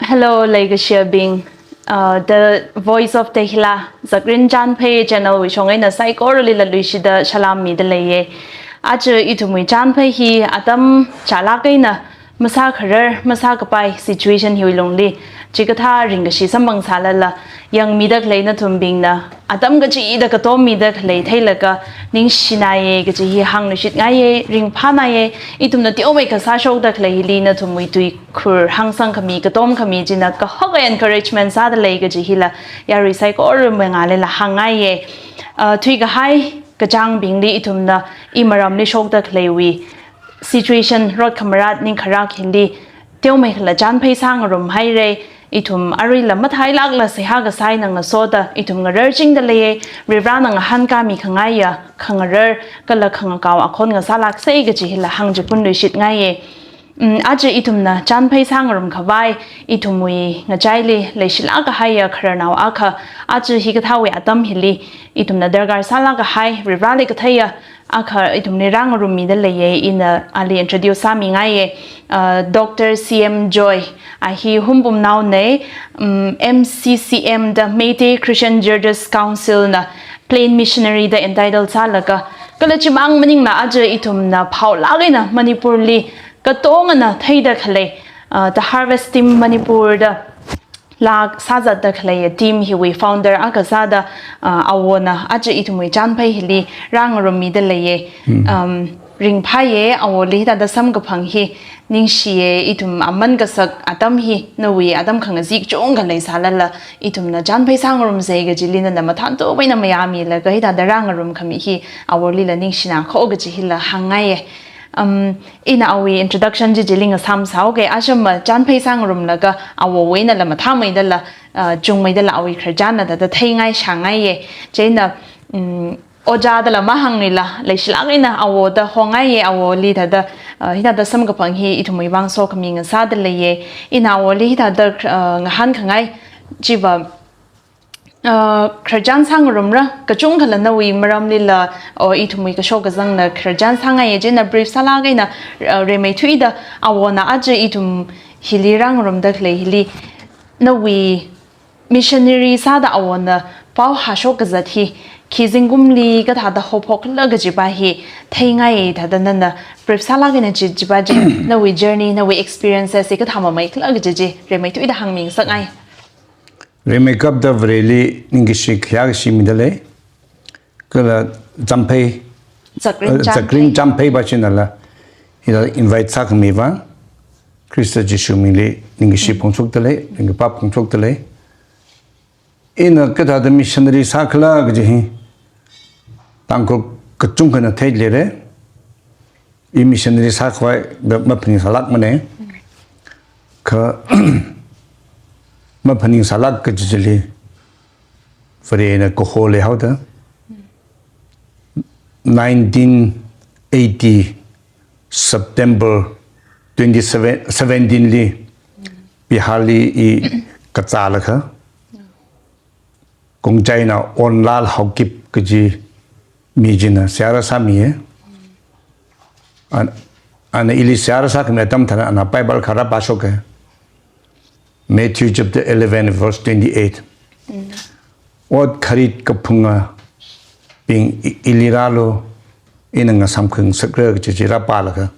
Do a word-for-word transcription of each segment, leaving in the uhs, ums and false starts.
Hello, leikashiyabing. Uh, The Voice of Tehila, Zakrin Chanphei channel wui shong eina saikoralila luishida salam mida leiye. Aja ithumwui Chanphei hi atam chālāk eina masākharar, masākapai situation hiwui lungli chikathā ringkashi samphang sālala yangmida khalei nathumbingna atam kachida katommida khalei theilaga ningshināye kaji hi hāngluishitngaiye, ringphānāye. Ithumna teomeikha sāshokda khalei hili nathumwui tuikhur hāngsangkhami, katomkhami china kahaka encouragement sāda lei kaji hila yarui saikora mangālila hāngngaiye. Uh, thuikahai kachāngbingli ithumna imaramli shokda khaleiwui situation, rot khamarat, ningkharak hili teomeikhala Chanphei sāngarumhaire. Ithum aruila matheilākla seihā kasā eina ngasoda ithum ngararchingda leiye. Varivarana ngahānkāmi khangaiya khangarar kala khangakao akhon ngasālākse kaji hila hāngchiphunluishitngaiye. Mm, aja ithumna Chanphei sāngarumkhavai, ithumwui ngachaili leishilāk kahaiya khararnao akha, aja hikathāwui atam hili ithumna darkar sālāk kahai, Varivarali katheiya akha ithumli rāngarummida leiye. Ina ali introduce sāmingaiye. Uh, Doctor C M Joy, a hi Hunphumnaone, um, M C C M da Meitei Christian Churches Council na plain missionary da entitle sālaga, kala chimang maningla aja ithumna phaolāk eina Manipurli katongana theida khalei, uh, The Harvest Team Manipur da lāk sāzatda khaleiya team hiwui founder akha sāda, uh, awona aja ithumwui Chanphei hili rāngarummida leiye. Um, ringphāye, awoli hithāda samkaphang hi ningshiye. Ithum aman kasak atam hi nawui atam khangazek chungkha leisālala ithumna Chanphei sāngarumse kajili nana mathāntup eina mayāmilaga hithāda rāngarumkhami hi awolila ningshinā kho kaji hila hāngngaiye. Um, ina awui introduction chi chili ngasāmsāoke. Ashama Chanphei sāngarumlaga awowui einala mathāmeidala, uh, chungmeidala awui khararchanla thāda theingai shāngaiye. Chieina, um, ojādala mahāngluila, leishilāk eina awoda hongngaiye, awoli thāda, uh, hithāda samkaphang hi ithumwui vang sokhami ngasāda leiye. Ina awoli hithāda, uh, ngahānkhangai chiva, uh, khararchan sāngarumra, kachungkhala nawui maramlila, o ithumwui kashok kazangla khararchan sāngaiye. Chieina brief sālāk eina, uh, rimeithuida awona aja ithum hili rāngarumda khalei hili nawui missionary sāda awona pao hāshok kazat hi khi zingkumli kathāda haophokla kajipa hi theingai. Thāda nana brief sālāk eina chi, chipa chi, nawui journey, nawui experiences hi kathā mamei khala kaji chi rimeithuida hāngmingasakngai. Rimeikapta Vareli ningkashi khayākashi mida lei. Kala Chanphei, Zakrin, uh, Chanphei. Zakrin Chanphei pa chinala hila invite sākhami vang Khrista Jishu mingli ningkashi phongshokda lei, ringkaphā phongshokda lei. Ina kathāda missionary sākhala kaji hi Tangkhul kachungkhana theileire. I missionary sākhavai da maphaningsālākmane. Kha maphaningsālāk kaji chili Varena kaho leihaoda. Nineteen eighty September twenty-seven, seventeen li Biharli i kazālaga, Kongjaina Onlal Haokip kaji mi china seihā rāsāmiye. An, ana ili seihā rāsākhami atam tharan ana Bible kha rāpāshoke. Matthew chapter eleven, verse twenty-eight. Ot kharit kaphungabing i-, ili rālu, ina ngasāmkhangasakra kaji chi rāpālaga,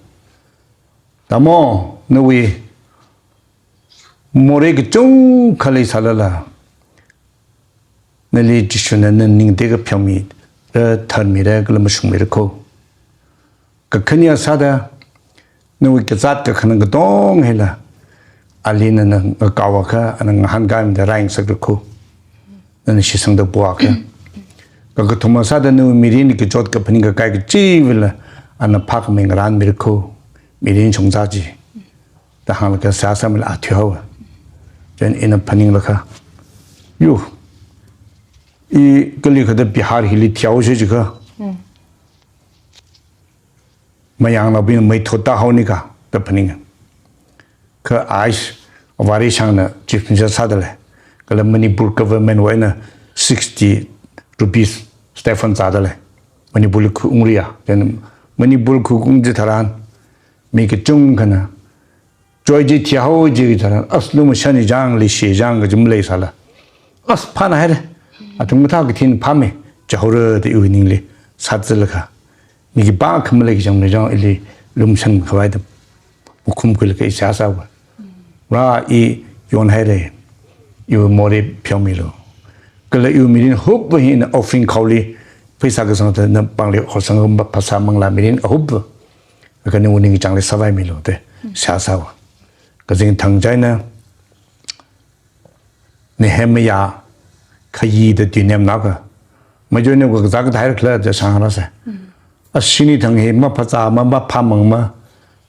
Tamo, nawui morei kachungkha leisālala, nali Jishuna na ning tekapheomira, tharmira, kala mashungmira kho. Kakhane sāda, nawui kazāt kakhanang katonga hila, ali nana ngakaoakha, ana ngahānkāmida rāyāngasakra kho. Nana shitsangda poakha. Kakathuma sāda nawui mirinli kachot kaphaning kakai kachiva̱la, ana phākhamei ngarānmira kho. Mirin shongza chi. Da hānglaga seihā sāmila a thuihaowa. Chieina ina phaninglaga, yo, i kali kathāda Bihar hili thihaosa jiakha, mayangnaobingna mei thotda haonika da phaninga. Kha ai, Vareishangna Chief Minister sāda lei. Kala Manipur government wui eina sixty rupees stipend zāda lei. Manipurli khaungriya. Then Manipurli khaung chitharan, mi kachungkhana Choi chi thihao chi tharan, as lumashan chang leishi chang kaji maleisāla. As phānā haira. Athum kathā kathina phāmi, chihaora da iwui ningli sāzālaga. Mi khipākha maleiki chang ni chang ili lumashan khavai da. Makhumkhuilaga i seihā sāva. Ra i yon haira. Iwui morei pheomilu. Kala iwui mirin hupva hina offering khaoli, pheisā kasang thāda pāngli hosang gumba phasā manglā mirin ahupva. Kha nawui ningchāngli sāvaimilu da. Seihā sāva. Kazingthang china, Nehemiah khayi da tui nemnaka. Majoi ne ko kazā kathā haira khala da shāngrāsa. Ashini thang hi maphazā ma, maphāmang ma.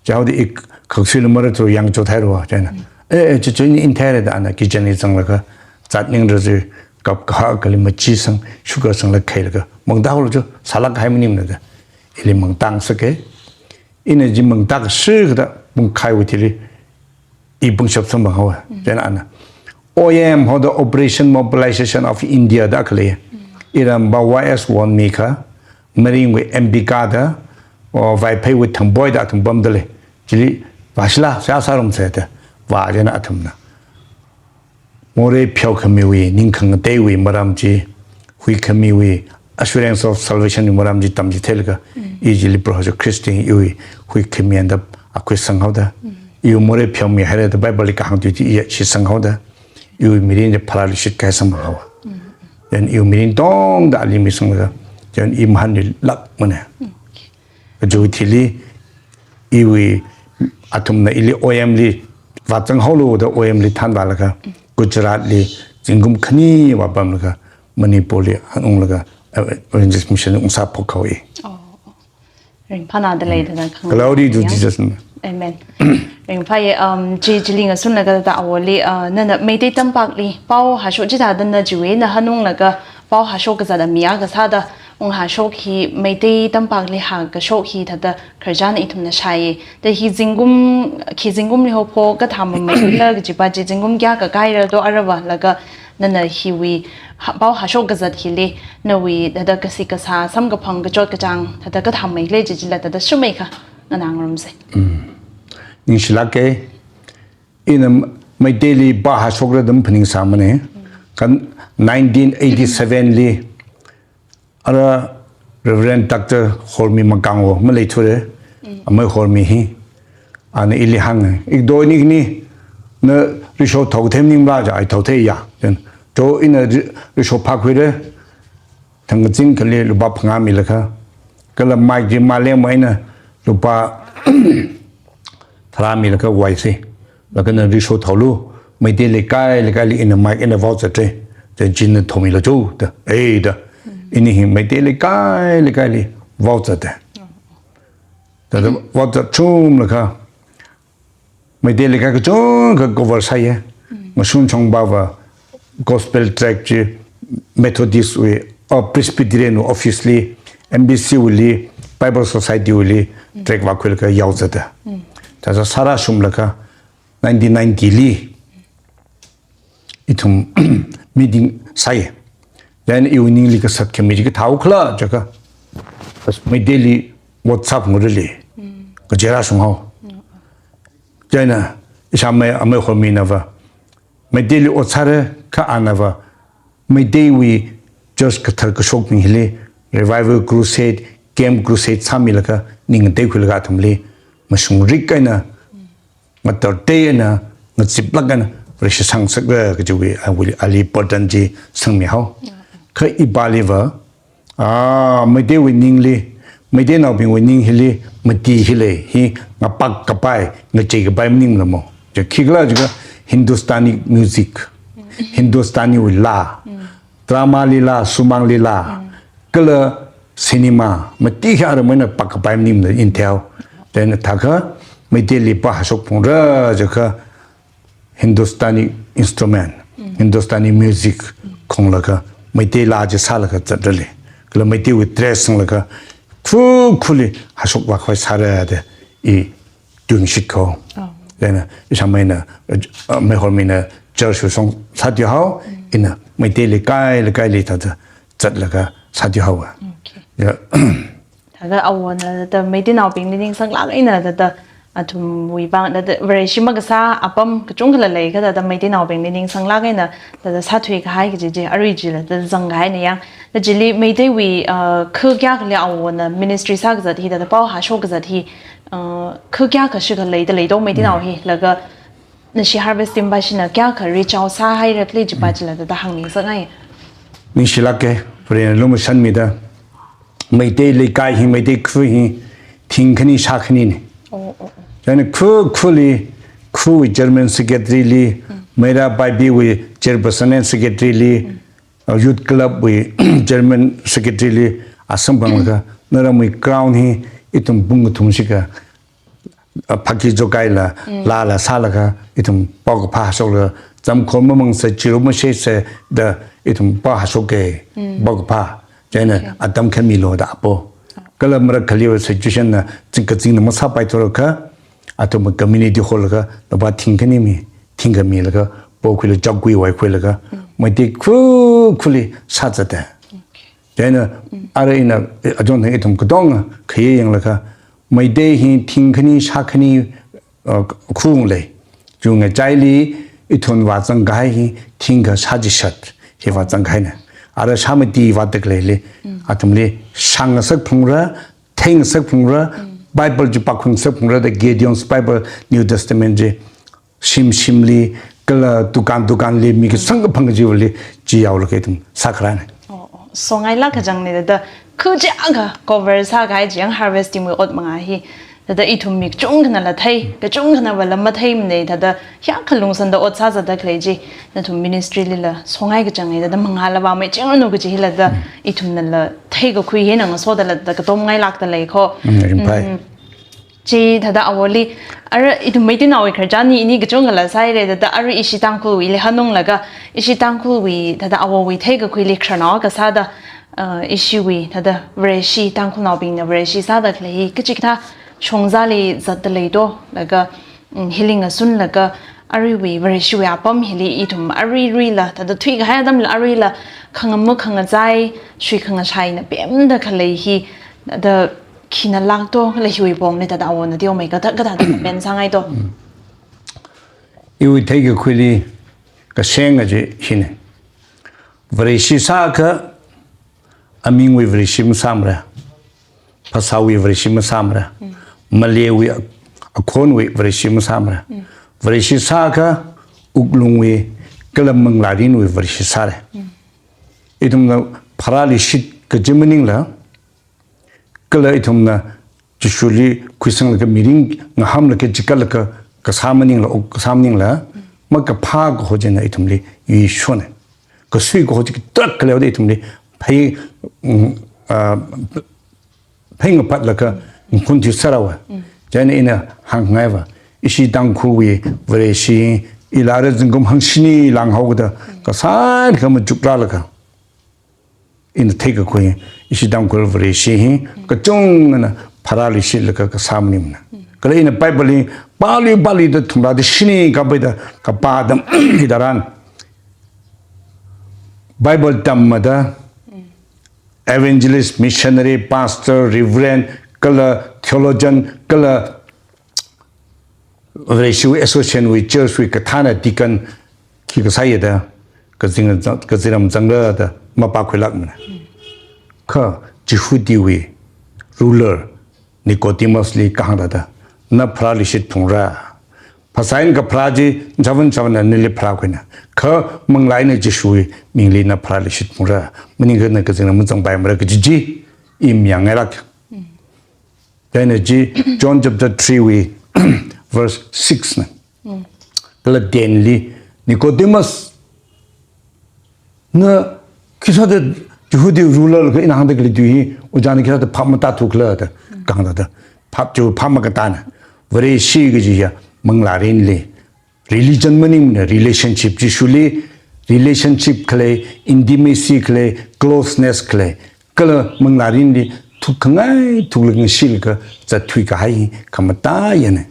Chihaoda i khaksui lumara tu yangchot haira china. Eh, eh, chi chini in thaira da ana kitchen li zanglaga. Zat ningra zi kap kahak kali machi sang, sugar sanglaga khailaga. Mangda haolu chu, sālak hai maningmana da. Ili mangtang sāka. Ina chi mangtang sākada pungkhaiwui thili. I pungshap samphang haowa. China ana. O M haoda Operation Mobilization of India da khalei. Iramva Y S Wonmi kha, Maringwui M B Kha da, o, Vaipheiwui Thangboi da athum pamda lei. Chili, vāshila, seihā sārumsa da. Vā china athumna. Morei pheokhamiwui, ningkhangateiwui maram chi, huikhamiwui, assurance of salvation wui maram chi tamchitheilaga, i chili Proho Jishu Khrista iwui, huikhami eina da akhui sanghaoda, iwui morei pheomi haira da Bible li kahāng tui chi i shitsanghaoda, iwui mirin chi pharāluishit kahai samphang haowa. Then iwui mirin tongda ali misanglaga, then i mahanli lakmana. Kajiwui thili, iwui athumna ili O M li vāzang haolu da O M li thanvālaga, Gujarat li zingkum khani vāpamlaga, Manipur li hanunglaga, eh, Evangelist Mission ungsāphok haowa. Oh, oh. Ringphānāda lei da na khang. Glory to Jesus. Amen. Ringphāya, um, chi chili ngasunlaga da awoli, uh, nana Meitei tampakli, pao hāshok chithāda na chiwui eina hanunglaga, pao hāshok kazāda mi akha sāda, unghāshok hi Meitei tampakli hākashok hi thāda khararchan ithumna shāya. Da hi zingkum, khi zingkumli hopho kathā mamei la kajipa chi zingkum kayākha kahaira do aravalaga nana hiwui ha-, pao hāshok kazat hili, nawui thāda kashi kasā samkaphang kachot kachāng, thāda kathā meila chi chila thāda shumeikha nganāngarumsa. Mm. Ningshilāka, ina Meiteili pao hāshokra da maphaningsāmana. Kha nineteen eighty-seven li, ara Reverend Doctor Hormi Makangwo maleithura, amei Hormi hi. Ana ili hānga, "Ikdo ini khani, na risho thao thei maningmala?" ja, "Ai thao theiya." Then, "To ina ri-, risho phākhuira, thangkachāng akhali lupā phangā milaga, kala mic chi malengmei eina lupā tharā milaga vaisa. Laga na risho thaolu, Meitei leikai leikaili ina mic eina vaozatra. Then china thaomilo chu," da. "Ei," da. Ini hi Meitei leikai leikaili vaozata. Thāda vaozat chumlaga, Meitei leikai kachungkha cover sāya. Ngashun Chongpava gospel tract chi Methodist wui, oh, Presbyterian wui office li, M B C wuili, Bible Society wuili, tract vākhuilaga yaozata. Thāda sārā shumlaga, nineteen ninety li, ithum meeting sāya. Then iwui ningli kasat khami chi kathāhaokhala jiakha, as Meiteili ot sāphungra lei. Kaje rāshunghao. China, ishāmei, amei Horminava, Meiteili ot sāra kha anava, Meiteiwui church kathar kashokbing hili, revival crusade, camp crusade sāmilaga, ning ngateikhuilaga athumli, mashungrik eina, ngatartei eina, ngaziplāk eina, Vareshi sangsakra kajiwui, awui, ali burden chi sangmihao. Kha ipāliva, ah, Meiteiwui ningli, Meiteinaobingwui ning hili, mati hi lei, hi ngapak kapai, ngachei kapai maningmala mo. Chi khikhala jiakha Hindustani music, Hindustani wui laa, drama lila, sumang lila, kala cinema, mati hi aramai eina pak kapai maningmala ina theihaowa. Then thākha, Meiteili pao hāshokphungra jiakha Hindustani instrument, Hindustani music khonglaga, Meitei laa chi sālaga zatra lei. Kala Meiteiwui dress sanglaga, khu khuli hāshok vākhavai sāra da i tuingashit haowa. Oh. China, ishāmeina, uh, amei Hormina church wui song sāthuihao, ina Meitei leikai leikaili thāda zatlaga sāthuihaowa. Okay. Ya. Thāda awona thāda Meiteinaobingli ningsanglāk eina thāda Athumwui vang thāda Vareshi makasā apam kachungkhala lei, kha thāda Meiteinaobingli ningsanglāk eina thāda sāthuikahai kaji chi, arui chila thāda zangkahaina yang. Thāda chili Meiteiwui, uh, khu kayākhali awona ministry sākazat hi, thāda pao hāshok kazat hi, uh, khu kayākha shikha leida lei to Meiteinao hi, laga nashi Harvest Team pāshina kayākha reach out sāhaira khala chi pā chila thāda hāngningsakngai. Ningshilāka, Varena lumashanmida. Meitei leikai hi, Meitei khu hi, thing khani shā khanina. Oh, oh, oh. Chieina khu, khuli, khuwui chairman secretary li, Meira Paibiwui chairperson and secretary li, uh, youth club wui chairman secretary li, asamphanglaga, naramwui ground hi, ithum pung kathum shikha, uh, phaki jokaila, lala sālaga, ithum paokaphā shoklaga, zamkhor mamangsa, chiru mashaisa da ithum pao hāshoka, paokaphā. Chieina atam khami lo da apo. Kala marakhaliva situation na zing kazingna masāpaithurakha, athum community hall laga, lupā thing khani mi, thing khami laga, pokhuilaga, chakgui waikhuilaga, Meitei khu, khuli sāzata. Chieina, ara ina, eh, achon thang ithum katonga, khayā yanglaga, Meitei hi thing khani, shā khani, uh, khu lei. Chi ngachaili ithum vāzangkahai hi thingkha shā chishat hi vāzangkahaina. Ara shā mati vātak leili. Athumli shāngasak phungra, theingasak phungra, Bible chi pākhuingasak phungra, the Gideon's Bible, New Testament chi shim shimli, kala dukan dukanli, mi kasang kaphang kajivali, chi yaolaga ithum sākharāna. Oh, oh. Songailāk kachangna thāda, khu chiyākha cover sākahai chi yang Harvest Team wui ot manga hi. Thāda ithum mi kachungkhanala thei, kachungkhanavala matheimana, thāda hiyākha lungsānda ot sāzatda khalei chi, nathum ministry lila songai kachangna thāda mangāla vāmeichingranu kaji hila thāda ithumnala theikakhui hina ngasodala thāda katomngailākda lei ko. Mm, ringphai. Mm. Chi thāda awoli, ara ithum Meiteinaowui khararchan hi ini kachungkhala sāhaira, thāda ara ishi Tangkhulwuili hanunglaga, ishi Tangkhulwui, thāda awowui theikakhuili khararnao kasāda, uh, ishiwui, thāda Vareshi, Tangkhulnaobingna Vareshi sāda khalei hi, kachikathā shongzali zatda lei to, laga, mm, hili ngasunlaga, aruiwui Vareshiwui apam hili ithum aruiruila, thāda thuikahai atamla aruila, khangam makhangachai, shui khangashaina pemda khalei hi, thāda khina lāk to, kala hiwui pongli thāda awona teomei kathā, kathāda pen sāngai to. Iwui theikakhuili kashenga chi hina. Vareshi sākha, amingwui Vareshi masāmara. Phasāwui Vareshi masāmara. Maleiwui ak-, akhonwui Vareshi masāmara. Vareshi sākha, wuklungwui kala manglārinwui Vareshi sāra. Ithumna pharāluishit kaji maningla, kala ithumna Jishuli khuisanglaga mirin ngahamlaga chikatlaga kasā maningla, ok kasā maningla, makaphā kaho china ithumli yuishona. Kasui kaho chi tarākha leoda ithumli phei, mm, ah, phei ngaphatlaga ngakhun thui sāra va. Chieina ina hāngngaiva, ishi Tangkhulwui Vareshi, ila ara zingkum hangshini langhaokida, kasāngkha machukrālaga. Ina theikakhui, ishi Tangkhul Vareshi hi, kachungana pharāluishitlaga kasā maningmana. Kala ina Bible hi, pālui pāluida thumrāda shini kapaida, kapā atam hitharan. Bible tammada, evangelist, missionary, pastor, reverend, kala theologian, kala Vareshiwui association wui church wui kathāna deacon khi kasāya da, kazing zang-, kazingram zangra da mapākhuilākmana. Kha Jihudiwui ruler Nicodemus li kahāng thāda, na pharāluishit phungra. Phasā eina kapharā chi, chavan chavanna nali pharākhuina. Kha manglā eina Jishuwui mingli na pharāluishit phungra. Maningakha na kazingram mazangpaimara kaji chi, i mayāngngailāk. Chieina chi John chapter three wui verse six na. Kala ten li Nicodemus, na khisāda Jihudi ruler kha ina hāngda khalei tui hi, ojāna khisāda phap matāthukhala da, kahāng thāda. Phap chi phap makatāna. Vareshi kajiya manglārinli, religion maningmana, relationship, Jishuli relationship khalei, intimacy khalei, closeness khalei, kala manglārinli thukkhangai thuklaga ngashilaga zatthuikahai hi khamataiya na.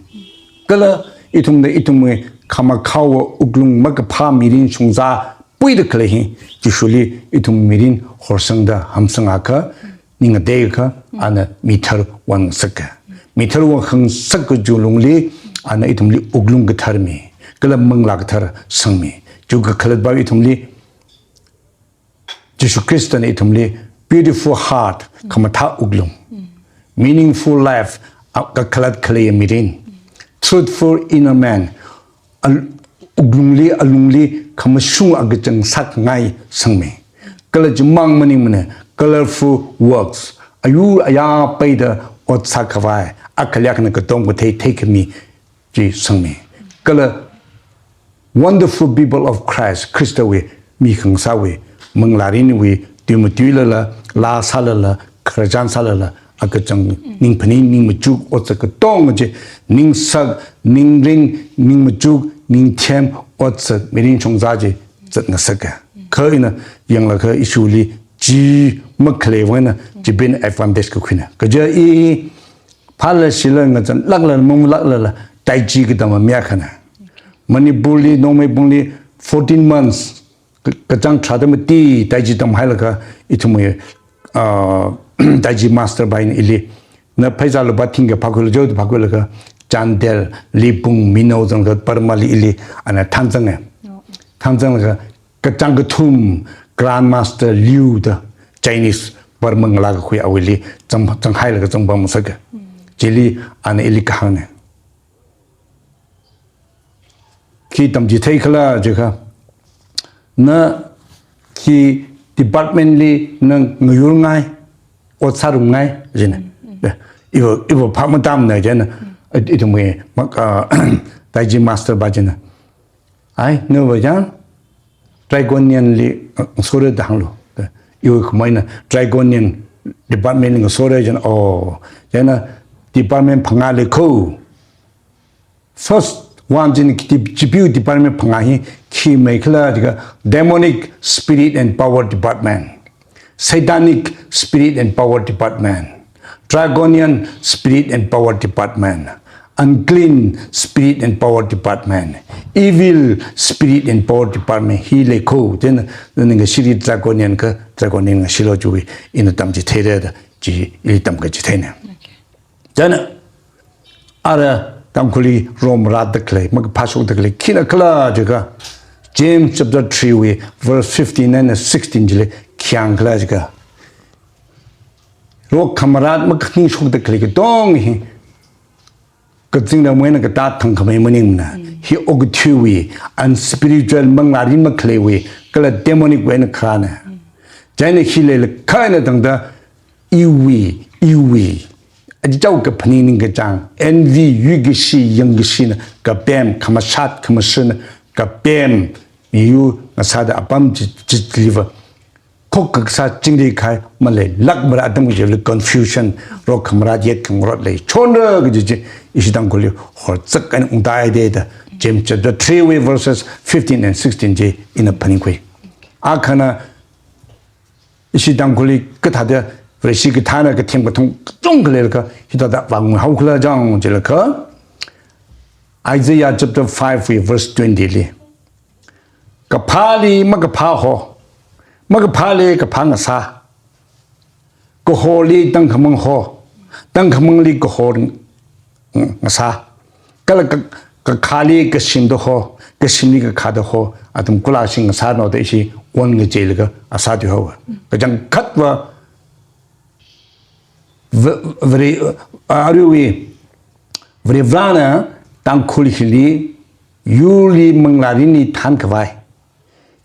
Kala ithumda ithumwui khamakhaowa wuklung makaphā mirin shongzā puida khalei hi, Jishuli ithum mirin horsangda hamsangakha, ning ngateiakha, ana mithar vāngasaka. Mitharwui khangasak kaji lungli, ana ithumli wuklung kathar mi, kala manglā kathar sangmi. Chi kakhalatva ithumli, Jishu Khristana ithumli beautiful heart, khamathā wuklung, meaningful life, a, kakhalat khalei mirin, truthful inner man, al-, wuklungli, alungli khamashung akachang sāngai sangmi. Kala chimang maningmana, colorful works, ayur ayā peida ot sākhavai, akhaliakna katom kathei theikhami chi sangmi. Kala wonderful people of Christ, Khristawui mi khangasāwui, manglārinwui tui matuilala, laa sālala, khararchan sālala, akachang ningphaning, ning machuk, otsak katonga chi, ningsak, ningrin, ning machuk, ningthem, otsak, mirin shongza chi zatngasaka. Kha ina yanglakha ishili chi makhalei vangna, chibing advantage kakhuina. Kaja i phāla shila ngazanlāklala, manglāklala, Tai Chi katam mi akhana. Manipurli, Nongmeibungli, fourteen months, ka-, kachāng tharāda mati, Tai Chi tamhailaga, ithumwui, ah, Tai Chi master va ina ili, na pheisā lupā thingkha phākhuilu, jao phākhuilaga, Chandel, Libung, Minao zanglaga, Burmali ili, ana thānzanga. Oh. Thānzanglaga, kachāng kathum, Grandmaster Liu da, Chinese, Burma ngalā kakhui awuili, zang, zanghailaga zangpamngasaka. Chili, ana ili kahāngna. Khi tamchitheikhala jiakha, na khi department li na ngayurngai, ot sārumngai, jina. Iva, iva phap matamna jina, ithumwui, mak, ah, Tai Chi master va jina. Ai, nava jang, Draconian li, ah, ngasora da hānglu. Iwui khamei na Draconian department li ngasora jina, oh, jina department phangā leikho. First one jina khi, chipeewa department phangā hi, khi meikhala jiakha demonic spirit and power department, satanic spirit and power department, Draconian spirit and power department, unclean spirit and power department, evil spirit and power department hi leikho, then, then ngashiri Draconian kha, Draconian ngashilo chiwui, ina tamchitheira da, chi ili tamkachitheina. Okay. China, ara Tangkhulli romaratda khalei, makaphāshokda khalei, khina khala jiakha, James chapter three wui, verse fifteen and sixteen chili, khi hāngkhala jiakha, rokhamarat makhaningshokda khalei katong hi, kazingramwui eina katā thangkhamei maningmana. Hi okathuiwui, unspiritual manglārin makhaleiwui, kala demonic wui eina kharāna. China hi leilakha eina tangda, iwui, iwui, achichao kaphaning ningkachāng, envy, yuikashi, yangkashina, kapem, khamashat, khamashana, kapem, miyu ngasāda apam chi, chiliva, khokkasā chingri khai maleilākmara atam kachili confusion, rokhamarat yet khangarot leichonra kaji chi, ishi Tangkhulli horzak eina ungtāhaida, James chapter three wui verses fifteen and sixteen chi ina phaningkhui. Akhana ishi Tangkhulli kathāda Vareshi kathāna kathem kathung kachungkha leilakha, hithāda vāngahaokhala jang jilakha, Isaiah chapter five wui verse twenty li, kaphāli makaphā ho, makaphāli kaphā ngasā, kahorli tangkhamang ho, tangkhamangli kahor ng-, ngasā, kala ka-, kakhāli kashimda ho, kashimli kakhāda ho, athum kula shing ngasāno da ishi wan ngacheilaga asā thuihaowa. Kachangkhatva, v-, Vare, a, aruiwui, Varivarana Tangkhul hili, yurli manglārinli thānkhavai,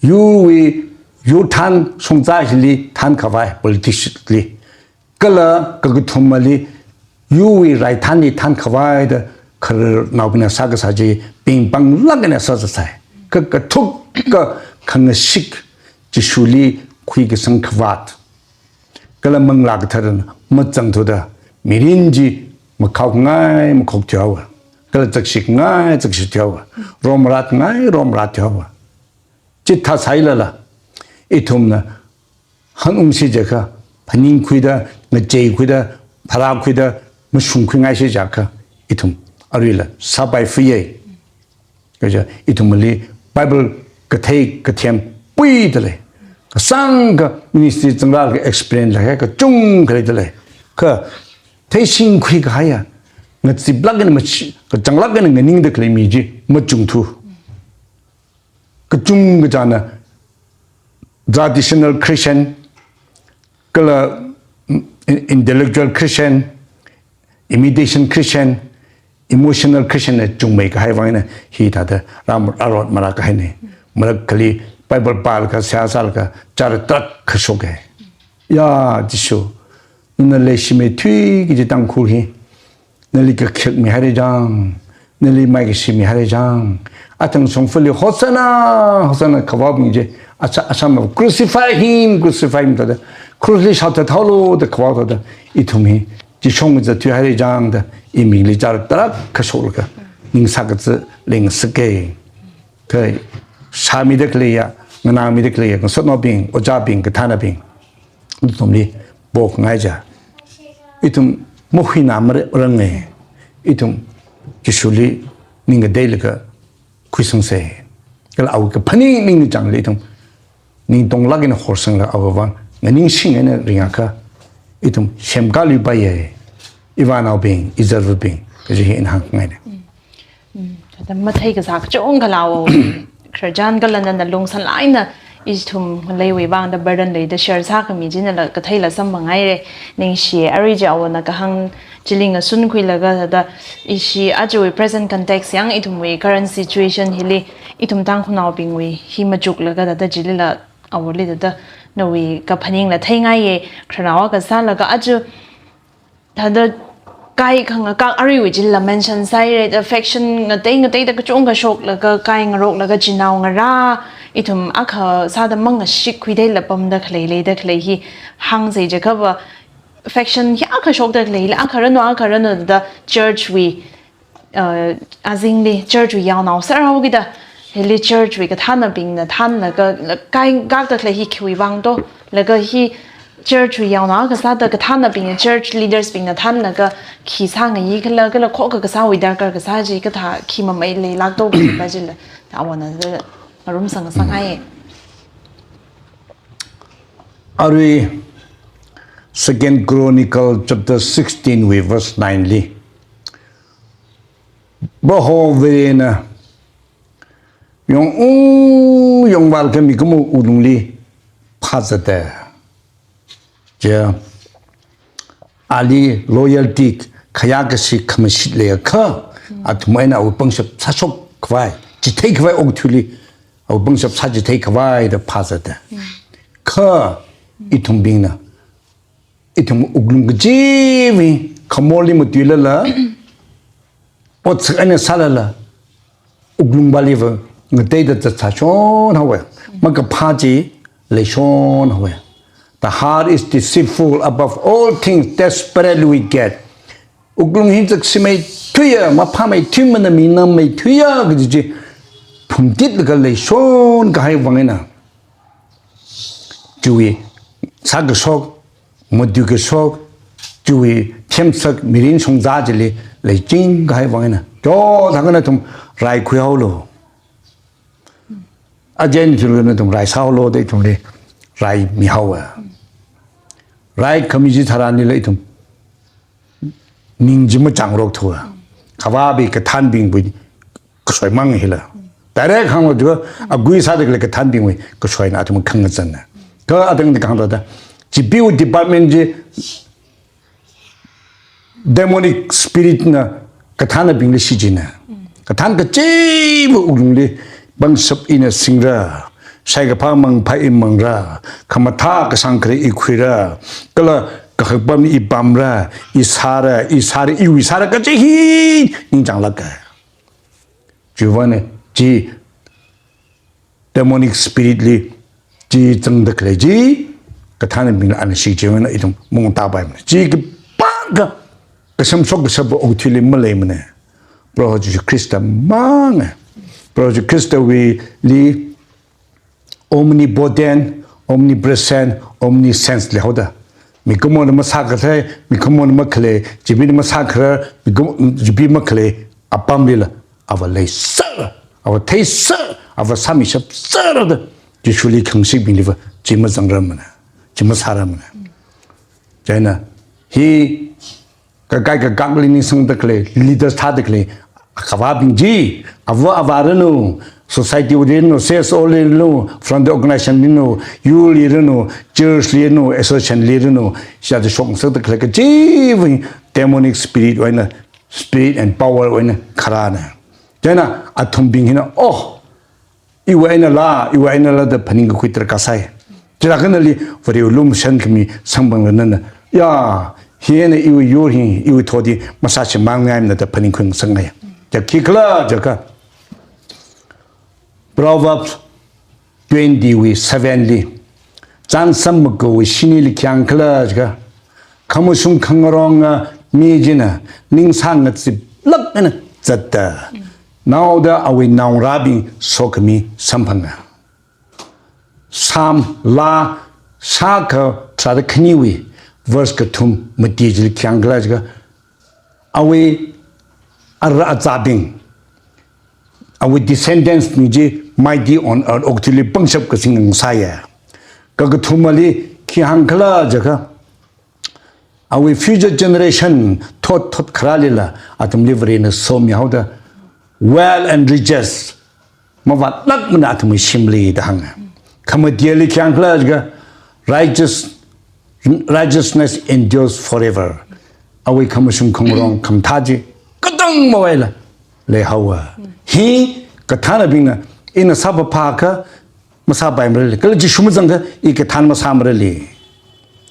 yurwui, yurthān shongza hili thānkhavai, politics li, kala kakathumali, yurwui raithānli thānkhavai da khararnaobingna sākasā chi pingpanglāk eina sāsāsai. Kha kathuk ka khangashik Jishuli khuikasang khavāt, kala Manglā Katharana mazangthuda, mirin chi makhaongai makhok thuihaowa, kala zakshikngai zakshik thuihaowa, romaratngai romarat thuihaowa. Chithā sālala, ithumna hanungsi jiakha, phaningkhuida, ngacheikhuida, pharākhuida, mashungkhuingaisi jiakha, ithum aruila sāpai fuiye. Kaja ithumli Bible kathei kathem puida lei. Kasāngkha ministry zangrālaga experience la kachungkha leida lei. Kha theishingkhui kahaiya, ngaziplāk eina machi, kachānglāk eina nganingda khalei mi chi machungthu. Kachungkha china traditional Christian, kala, mm, in-, intellectual Christian, imitation Christian, emotional Christian na chungmei kahai vang eina hithāda ram arot marā kahaina. Marākhali Bible pālaga seihā sālaga chara tarākha shoka. Ya Jishu, nana leishimeithui kaji Tangkhul hi nali kakhek mihaira chang, nali maikashi mihaira chang. Athang shongfali Hosanna, Hosanna khavābing chi, acha, acha ma, "Crucify him, crucify him," thāda, "Cross li shaothat haolu," da khavā thāda, ithum hi chishong zathui haira chang da, imingli chara tarākha shoklaga ning sākaza leingasaka. Kha shāmida khaleiya, nganāmida khaleiya, ngasotnaobing, ojābing, kathānabing, nathumli pokngai ja. Ithum mahuina maranga. Ithum Jishuli ning ngateilaga khuisangsa. Kala awui kaphaning ningli changli ithum ning tonglāk eina horsanglaga awui vang nganingshing eina ringakha ithum semkāluipaiya. Ivānaobing, izarva̱bing, kaji hi ina hāngngaina. Mm, thāda mathei kasā kachungkha lāwo. Khararchan kala nana lungsānlāk eina ithum leiwui vang da burden leida share sākhami chi nala katheila samphangngaira. Ningshi, arui chi awona kahāng chili ngasunkhuilaga thāda ishi ajawui present context yang ithumwui current situation hili ithum Tangkhulnaobingwui hi machuklaga thāda chilila awoli thāda nawui kaphaningla theingaiya. Khararnao akha sālaga aja thāda kai khangakak aruiwui chila mention sāhaira, the faction ngatei ngateida kachungkha shoklaga, kai ngaroklaga, chinao ngarā, ithum akha sāda mangashik khuida lāpamda khalei, leida khalei hi hāngsai jiakhava, faction hiyākha shokda khaleila, akha ranu, akha ranu da church wui, uh, azingli church wui yaonao sārao kida, hili church wui kathānabingna thānlaga, la-, kai ngakda khalei hi khiwui vang to, laga hi church wui yaonao kasā da kathānabingna, church leaders bingna thānlaga khi sāngayi khala, kala khokha kasāwui darkar kasā chi kathā khi mamei leilāk to kajila, awona da ngarumsang sāngai. Arui Second Chronicle chapter sixteen wui verse nine li, Proho Varena yongung yongvālaga mikumo wuklungli phāzata. Chi ali loyalty, khayākashi khamashit leiakha, athum eina awui pangshap sāshok khavai, chitheikhavai okathuili awui pangshap sāchitheikhavai da phāzata. Kha ithumbingna, ithum wuklung kachiwui khamorli matuilala, otsak eina sālala, wuklung pāliva ngateida zatsāshon haowa. Makaphā chi leishon haowa. The heart is deceitful above all things, desperately wicked. Wuklung hi zakshimeithuiya, maphāmeithuimana, minammeithuiya kaji chi phumtitlaga leishon kahai vang eina, chiwui sākashok, matuikashok, chiwui themsak mirin shongza chili leiching kahai vang eina, to thangana ithum rai khuihaolu. Aja ithumna ithum rai sāhaolu da ithumli rai mihaowa. Rai khami chi tharanlila ithum ning chi machāngrok thuwa. Khavābing kathānbingwui kashoimang hila. Direct hānglo jiakha, agui sāda khalei kathānbingwui kashoina athum khangazanna. Kha athang ni kahāng thāda, chipeewui department chi demonic spirit na kathānabingli shichinna. Kathān kachiva wuklungli pangshap ina singra, shaikaphā mangphā i mangra, khamathā kashāng khare i khuira, kala kahak pam i pamra, i sāra, i sāra, iwui sāra kachi hi ningchānglāka. Chiwuivang eina chi demonic spirit li chi zangda khalei chi, kathānabingla ana shichin eina ithum mungtapaimana. Chi khipākha kashamshok kashap okathuili maleimana. Proho Jishu Khrista manga. Proho Jishu Khristawuili omnipotent, omnipresent, omniscience leihaoda. Mikumona masākhathei, mikumona makhalei, chipena masākharar, mikum-, chipe makhalei apamlila ava leiser, ava theiser, ava sāmishapser da, Jishuli khangashikbingliva chi mazangrarmana, chi masārarmana. Chieina hi kakai kakakli ningsangda khalei, leaders thāda khalei, akhavābing chi, ava avā ranu, society li ranu, C S O li ranu, front organization li ranu, yurli ranu, church li ranu, association li ranu, shida shokngasakda khalei kachiwui demonic spirit wui eina, spirit and power wui eina kharāna. Chieina athumbing hina, oh, iwui einala, iwui einala da phaningkakhui tarākha sai. Chila khanali, Varewui lumashan khami samphangla nana. Ya, hi eina iwui yur hi, iwui thot hi, masāshimānngaimana da phaningkhui ngasakngai. Chi khikhala jiakha, Proverbs twenty wui seven li, chānsam makawui shinili khi hāngkhala jiakha, khamashung khangaronga mi china, ningsā ngaziplāk eina zatda, naoda awui naongarābing sokhami samphanga. Psalm laa shākha tharāda khaniwui, verse kathum mati chili khi hāngkhala jiakha, awui ara azābing, awui descendants bing chi mighty on earth, okathuili pangshap kasing ngasāya. Kakathumali khi hāngkhala jiakha, awui future generation thot thot kharālila, athumli Varena somi haoda, wealth and riches, mavātlākmana athumwui shimli da hānga. Khamateli khi hāngkhala jiakha, righteous, righteousness endures forever. Awui khamashung khangarong khamathā chi, katang mavaila, leihaowa. Hi, kathānabingna, ina sāphāphākha, masāpaimarali. Kala Jishu mazangkha, i kathān masāmarali.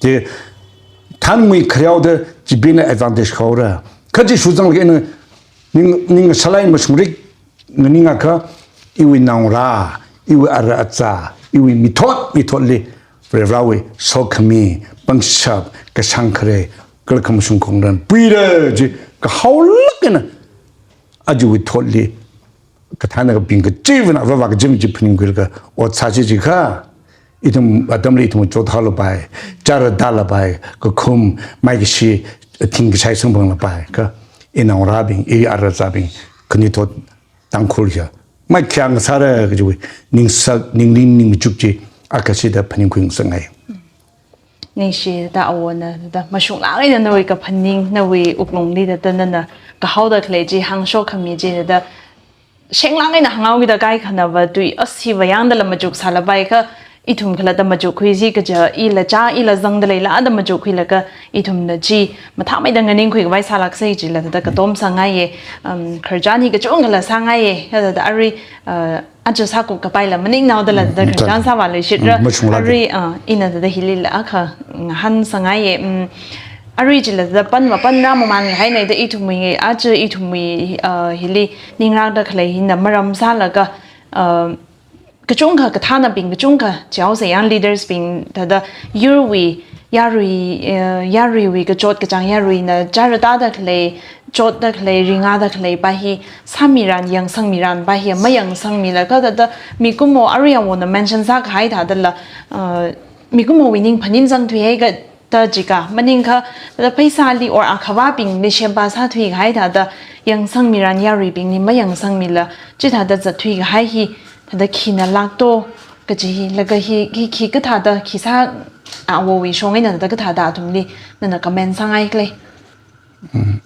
Chi, thānmui khareo da, chibingna advantage khaora. Kha Jishu zanglaga ina, ning, ning sālai mashungrik, nganingakha, iwui naongarā, iwui ara azā, iwui mithot, mithotli, Varewui sokhami, pangshap, kashāng khare, kala khamashung khangaran puira chi, kahaolāk eina, ajawui thotli, kathānabing kachiva̱na, avāva̱ kachiva̱ chi phaningkhuilaga, ot sāsi jiakha, ithum atamli ithum chothaolapai, chara tālapai, kakhum, maikashi, thing kashai samphanglapai, kha, i naongarābing, i ara azābing, khanuithot Tangkhul ya, maikhayang sāra kajiwui, ningsak, ningli ning machuk chi, akha shida phaningkhui ngasakngai. Ningshida awona, da mashunglāk eina nawui kaphaning, nawui wuklungli da, da nana kahaoda khalei chi, hāngshok khami chi, da, da shenglāk eina hānghaokida kaikhanava tui, as hiva yangdala machuk sālapai kha, ithum khalatta machukkhuisi kaja, ila chā, ila zangda leila da machukkhuilaga, ithumna chi, mathāmeida nganingkhui khavai sālāksei chila, da katom sāngaiye, um, khararchan hi kachungkhala sāngaiye, da, da arui, uh, aja sākup kapaila maningnaodala, da, da khararchan sāvāluishitra, mm, mashunglākda. Arui, uh, ina da, da hilila akha, ngahān sāngaiye, um, arui chila da panva panrā mamān hainei da ithumwui, aja ithumwui, uh, hili ningrakda khalei hina maram sālaga, uh, kachungkha kathānabing kachungkha, chihaosa young leaders bing, thāda yurwui, yarui, uh, yaruiwui kachot kachāng yaruina, chara tāda khalei, chotda khalei, ringada khaleipa hi, sāmiran, yangsangmiranpa hi, mayangsangmilaga, thāda mikumo arui awona mention sākahai thādala, uh, mikumowui ning phaning zangthuihai ka, da jiakha, maningakha, da pheisāli or akhavābingli shempa sāthuikahai thāda, yangsangmiran yaruibingli mayangsangmila, chithāda zatthuikahai hi, thāda khina lākto, kaji hi, laga hi, hi, khi kathāda, khi sā, awowui shong eina thāda kathāda athumli, nana comment sāngai khalei. Mm.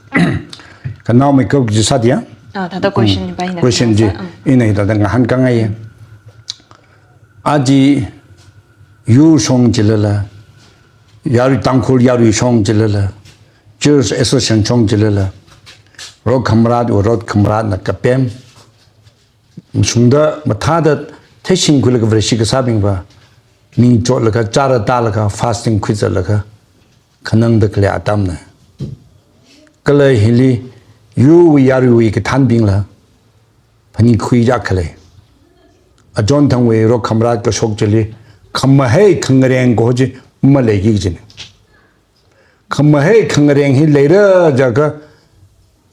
Kanaomeikap kaji sāda ya? Ah, thāda question, mm, pa ina question chi, sā, ah, ina hithāda ngahānkangaiye. Aja yur shong chilala, yarui Tangkhul yarui shong chilala, church association shong chilala, rot khamrat, rot khamratna kapem. Mashungda mathāda theishingkhuilaga Vareshi kasābingva, ning chotlaga, chara tālaga, fasting khuizatlaga, khanangda khalei atamna. Kala hili, yurwui yaruiwui kathānbingla, phaningkhui jiakha lei. Achonthangwui rot khamrat kashok chili, khamahai khangareng kaho chi maleiki kajina. Khamahai khangareng hi leira jiakha,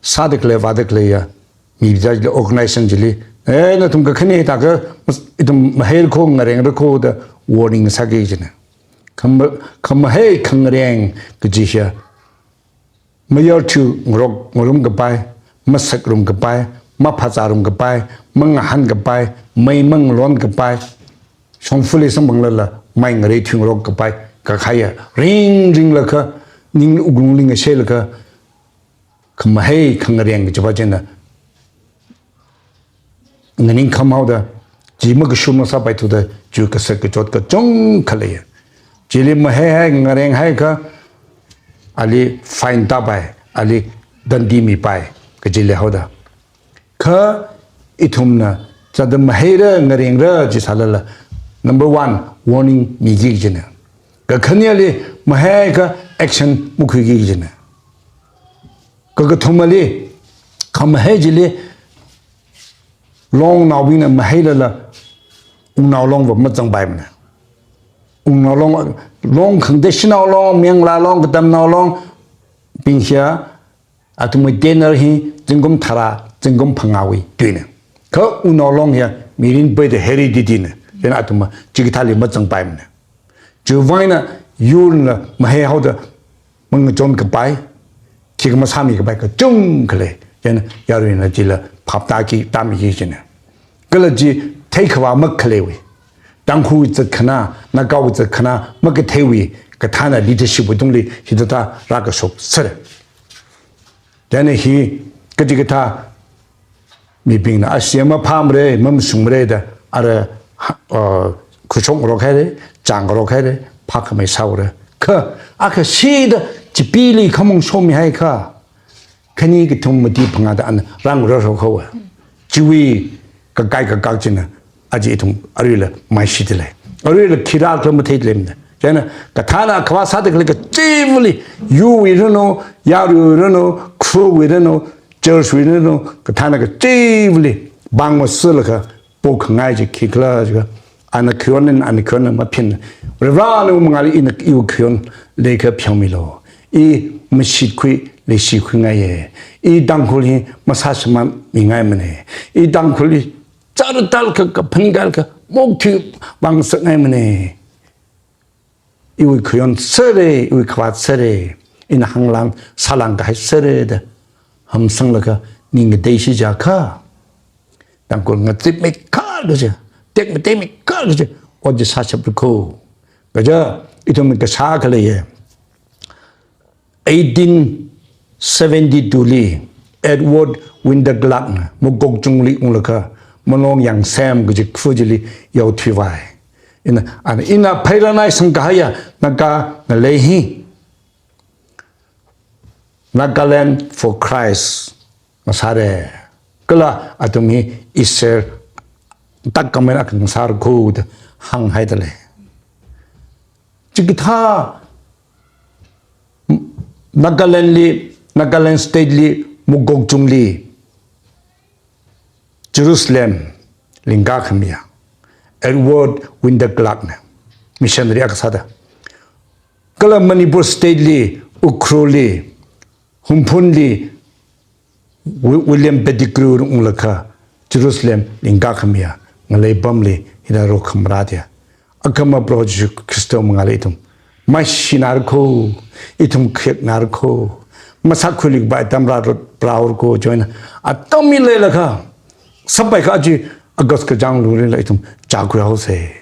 sāda khalei vāda khaleiya, mi bida chili organization chili, eh, nathum kakhane thākha, ithum mahaira kho ngarengra kho da warning sāki kajina. Khama-, khamahai khangareng kaji hiya, mayarthui ngarok ngarum kapai, masak rum kapai, maphāzā rum kapai, mangahān kapai, mei mangalon kapai, shongfali samphanglala, mai ngareithui ngarok kapai, kakhaya, ring ringlaga, ning wuklungli ngasheilaga, khamahai khangareng kajiva china nganingkham haoda, chi makashur masāpaithuda, chi kasā kachot kachungkha lei. Chili mahaihai, ngarenghaiakha, ali fine tāpai, ali dandi mipai, kaji leihaoda. Kha ithumna chāda mahaira, ngarengra jisālala, number one, warning miki kajina. Kakhaneli, mahaiakha action makhuiki kajina. Kakathumali, khamahai chili, longnaobingna mahailala, wungnao longva mazangpaimana. Wungnao long, long khangatei shanao long, mayarnao long, katamnao long, bing hiya, athumwui tenure hi zingkum tharā, zingkum phangāwui tuina. Kha wungnao long hiya, mirin peida heredity na. Chieina athumva chikathāli mazangpaimana. Chiwuivang eina yurla mahaihaoda mangachon kapai, khikha masāmi kapai kachungkha lei. Chieina yaruina chila phap tāki, tāmiki kajina. Kala chi theikhavā makhaleiwui, Tangkhul zatkhana, Nagawui zatkhana makatheiwui, kathāna leadership wui tungli hithāda rākashok sāra. Chieina hi kachikathā mibingna, ashi maphāmara, mamashungmara da, ara, uh, khuishokngarok haira, chāngngarok haira, phākhamei sāhaora. Kha, akha shida chipili khamong shomihaiakha, khani kathum mati phangāda ana rāngararshok haowa. Chiwui kakai kakak china, aja ithum aruila maishida lei. Aruila khi rākhala matheida leimana. Chieina kathāna khavā sāda khalei kachivali, yurwui ranu, yaruiwui ranu, khurwui ranu, church wui ranu, kathāna kachivali, bang masālaga, pokhangai chi khikhala jiakha, ana khayon, ana khayon maphen. Varena mangāli ina iwui khayon leiakha pheomilu. I mashitkhui, leishikhuingaiya. I Tangkhul hi masāshimānmingaimana. I Tangkhul hi charatalkha, kaphangailakha, mokthui vāngasakngaimana. Iwui khayon sāra, iwui khavāt sāra, ina hānglang, sālang kahai sāra da hamsanglaga ning ngateishi jiakha, Tangkhul ngazipmeikharkaja, tekmateimeikhar kaja ot chi sāshapra kho. Kaja, ithum kashā akha leiya. Eighteen seventy-two li Edward Winter Clark na Mokokchung li unglaga Malong Yangsem kaji khur chili yaothuivai. Ina, ana, ina pheiranai sangkahaiya Naga ngalei hi Nagaland for Christ masāra. Kala athum hi Israel takkamen akha ngasāra kho da hānghaida lei. Chikathā Nagaland li, Nagaland State li, Mokokchung li, Jerusalem lingkā khamiya Edward Winter Clark na missionary akha sāda. Kala Manipur State li, Ukhrul li, Hungpung li, Wi-, William Pettigrew unglaga Jerusalem lingkā khamiya ngalei pamli hithāda rokhamarā da. Akhama Proho Jishu Khrista mangāli ithum maishinara kho, ithum khayaknara kho, masākhuilik bai tamra rot praor kho, chieina atam hi leilaga, sāpaiakha aja August kachāng lungrila ithum chākhuihaosa.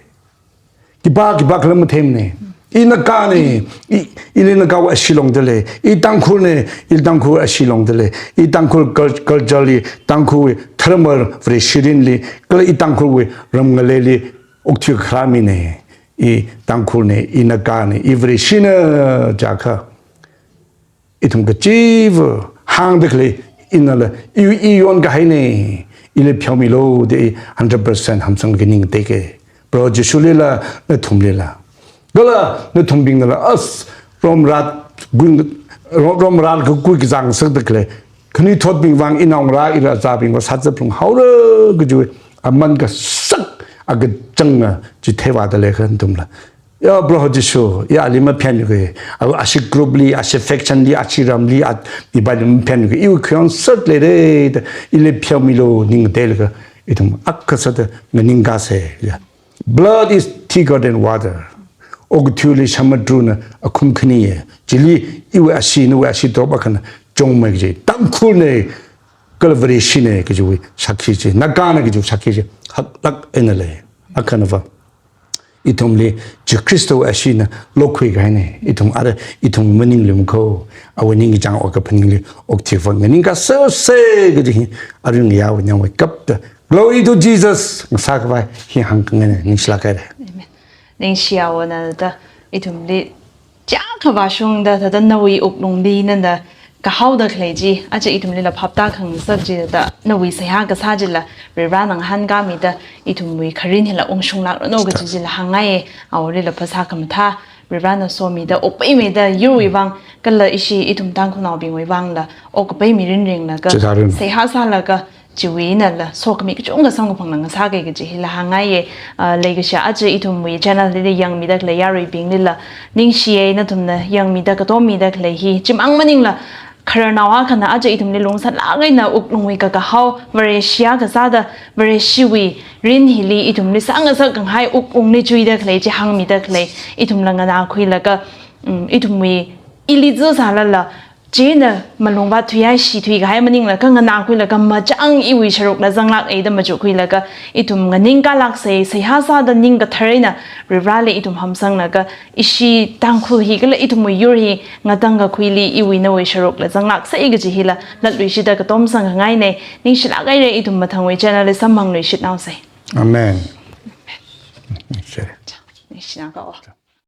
Khipā, khipākhala matheimana. I Nagana, i, ili Nagawui ashee longda lei. I Tangkhulna, ili Tangkhulwui ashee longda lei. I Tangkhul cul-, culture li, Tangkhulwui dharma Vareshi mirinli, kala i Tangkhulwui ram ngaleili okthui kharā mina. I Tangkhulna, i Nagana, i Vareshina jiakha, ithum kachiva hāngda khalei inala, i, i yonkahaina, ili pheomilu da i hundred percent hamsang khaningteika. Proho Jishulila, nathumlila. Kala nathumbingnala, as, Rome rat, gun, Ro-, Rome rat kakui kazang sakda khalei khanuithotbing vang, inaongarā, ira azābingva sāzat phalunghaora kaji aman kasak akachanga chi theivāda leiakha nathumla, ya, Proho Jishu, ya, ali maphenuka. A, ashi group li, ashi faction li, ashi ram li, a, iba li maphenuka. Iwui khayon sat leira da, ili pheomilu ning ngateilaga, ithum akha sāda nganingkasa, ya. Blood is thicker than water. Okathuili samudrana akhum khaniya. Chili iwui ashee, nawui ashee drop akhana chungmei kaji. Tangkhulna, kala Vareshina kajiwui shākhi chi. Nagana kajiwui shākhi chi. Haklāk eina lei. Akhanava. Ithumli Jishu Khristawui asheena lokhui kahaina. Ithum ara, ithum maningli makho, awui ningkachāng okaphaningli okthui vang nganingkasā sāsa kaji hi, arui ngayā awui ningwui kapta. Glory to Jesus. Ngasā khavai hi hāngkhangaina, ningshilāk haira. Amen. Ningshiya Awo, nana ithumli chiyākha vāshungda, thāda nawui wuklungli nana kahaoda khalei chi, aja ithumlila phaptākhangasak chida, nawui seihā kasā chila, Varivarana ngahānkāmida, ithumwui kharin hila ungshunglākranu kaji chila hāngngaiya. Awolila phasā khamathā Varivarana somida, okpaimeida, yurwui vang, kala ishi ithum Tangkhulnaobingwui vangla, okpai mirin ringlaga, Chitharan. Seihā sālaga, chiwui einala sokhami kachungkha samkaphangla ngasāki kaji hila hāngngaiya. Ah, leikashiya aja ithumwui channel hili yangmida khalei yaruibinglila ningshiya, nathumna yangmida katommida khalei hi. Chimang maningla khararnao akhana aja ithumli lungsālāk eina wuklungwui kakahao, Vareshi akha sāda, Vareshiwui rin hili ithumli sāngasak kahai wuklungli chuida khalei chi hāngmida khalei, ithumla nganākhuilaga, mm, ithumwui ili zisālala, china malung vāthuihai, shithui kahai maningla, kha nganākhuilaga machang iwui sharukla zanglāka da machukkhuilaga, ithum nganingkālāksa, seihā sāda ning kathar eina Varivarali ithum hamsanglaga, ishi Tangkhul hi kala ithumwui yur hi ngatangkakhuili iwui nawui sharukla zanglāksa kaji hila latluishitda katom sangkhangaina. Ningshilāk haira, ithum mathangwui channel li samphangluishithaosa. Amen. Ningshilāk haowa.